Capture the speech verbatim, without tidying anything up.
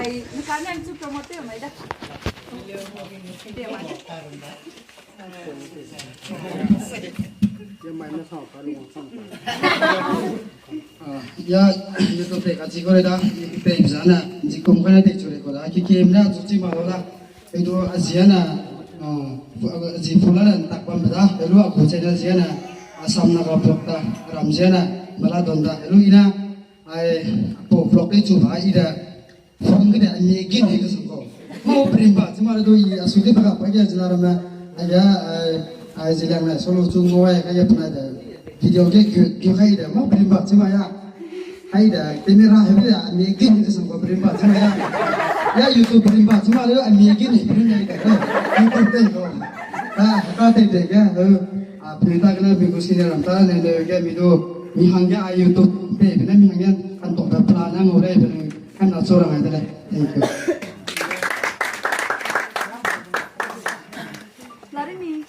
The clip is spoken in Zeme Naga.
Nka ne chu promote mai da. Ya, YouTube pe ka chi ko re da, pe zane, ji kum ka ne te chu re ko da, ki kem na chu chi ma lo da. Edu aziana, azi pula na tak bam da, elu aku chena ziana, Assam na ka pok da, ram ziana, mala don da, elu ina, ai, po pok ke chu ba ida, phone ke de, ani gin ni ke sungko. Mau prim ba, chima le du i, asu di pa ka pa ke zina ram na, aya, ai, ai, zilang na, solo chu ngoi, kaya puna de. Video ge gu, gu kai de, mau prim ba, chima ya. Hai da, camera hebi da, ami gin ni sangko prim ba chima ya. Ya YouTube prim ba chima le, ami gin ni prim ya da. YouTube te ko. Ta, ta te te ke, a prim ta ke na mi gu senior ram ta ne ne ke mi du, mi hangge a YouTube te, bi na mi hangge kan to da plan na ngau le, bi kan na chu rang ai de le. Thank you. Larini.